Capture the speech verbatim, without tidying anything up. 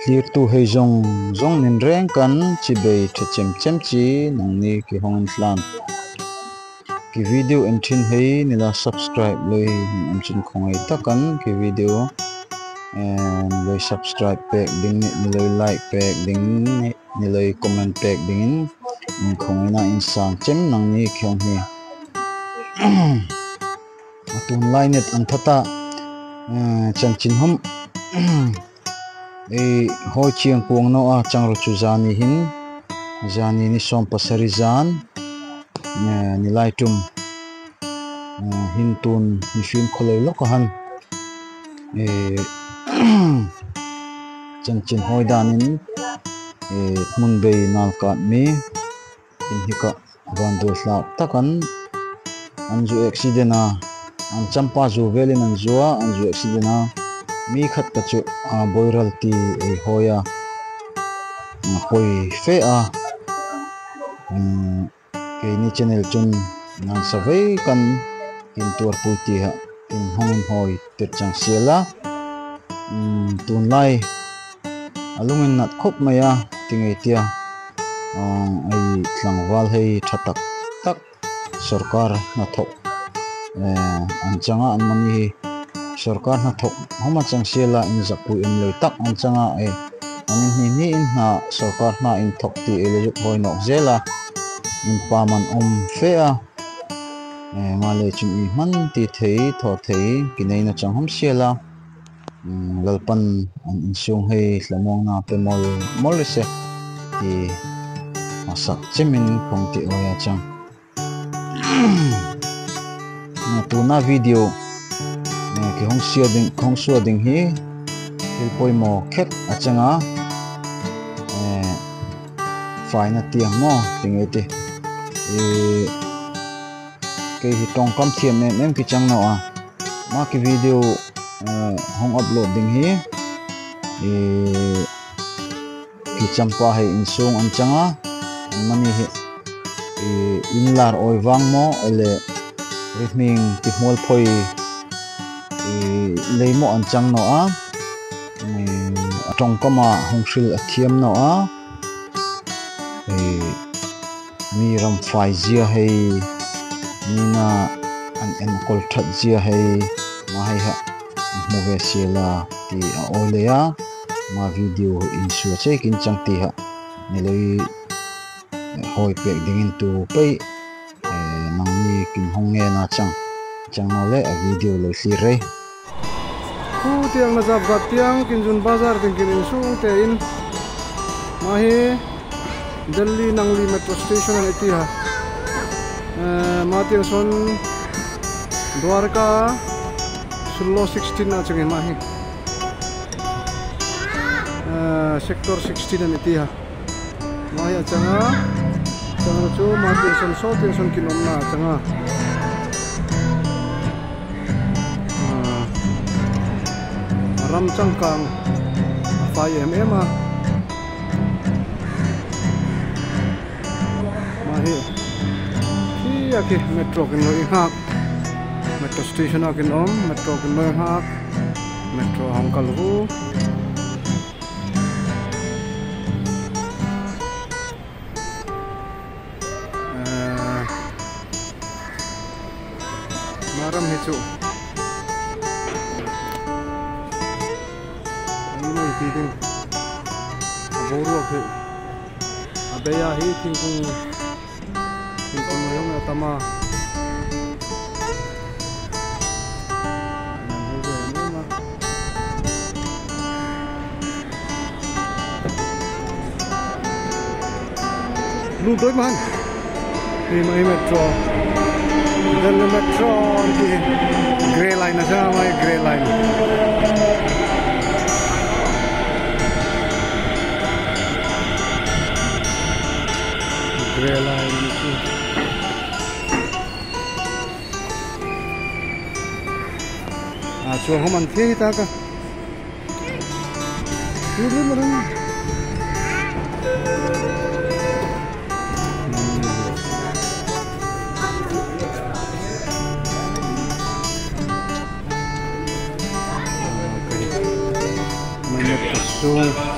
Thlirtu hei zong zong nin reng kan chibai tha chem chem chi nangni ki hong in tlan. Ki video en thin hei nila subscribe lei nin am chin khong ei ta kan ki video, eh, nilai subscribe pek ding, nilai like pek ding, nilai comment pek ding in, in khong ina in sang chem nangni khong hi. A tunlai net an thata, eh, chanchin hom, eh, hoi chiang kuang no a chang ru chu zani hin, zani ni som pasari zan, eh, nilai tum, eh, hin tun ni fim kholei lok a han, eh, chanchin hoi dan in, eh, mun bei nal kat mi, in hi ka van dul hlak tak an, an zu accident a, an champa zu vel in an zu a, an zu accident a, mi khat ka chu, a, Boiral ti ei hoi a, a, poi fe a, um, keini channel chun ngan sa vei kan kin tuar pui ti ha, kin hong in hoi tir chang sial a. Um, tunlai a lung in nat khop mai a, ti ngei tia, ah, ei tlangval hei tha tak tak sorkar hnathok, eh, an chang a, an mani hi sorkar hnathok homa chang sial a, in zak pui em lei tak an chang a, eh, an in hni hni in hna sorkar hna in thok ti ei le zuk hoi nok zel a, in pa man om fe a, eh, ma le chun i hman ti thei, thaw thei, kinei na chang hom sial a. Mm, Lalpan an insung hei thlamuang na pe mol mol ri se ti a sak chem in khong ti oi a chang. Na tuna video, eh, ki hong sia ding, hong sua ding hi, thil poimo khet a chang a, eh, fai na tiang maw, ti ngei ti. Eh, kei hi tongkam thiam em em ki chang no a. Ma ki video, eh, hong upload ding hi, eh, ki champa hei insung an chang a, an mani hi, eh, in lar oi vang maw, ele ri hming ti hmual phoi, eh, lei maw an chang no a, eh, a tongkam a hong hril a thiam no a, eh, mi ram fai zia hei, mi na an enkol that zia hei, ma hei ha, hmu ve sial a ti a oi le a, ma video in sua chek in chang ti ha, ni lei, eh, hoi pek ding in tu pei, eh, nangni kin hong ngen a chang, chang no le a video lo si rei. Ku tiang na zap vat tiang kin zun bazar ding kin insung te in. Ma hi Delhi Nangli metro station an iti ha. Eh, ma tiang son Dwarka sullo sixteen a chang in ma hi. Eh, sector sixteen an iti ha. Ma hi a chang a, chang a chu ma tiang son so tiang son kin om na a chang a. Ah, ram changkang a fai em em a. Ma hi, hi a ki metro kin loi hak, metro station a kin om, metro kin loi hak, metro hong kal hu. Eh, ma ram hi chu. Ai mai ti ding. A boruak hi. A bei a hi thingkung. Thingkung mai hong a tam a. Lu doi man. Hi mai metro. Delhi metro ti. Grey line a sa mai grey line. Grey line ti. A, chuang hom an thei ta ka. Sung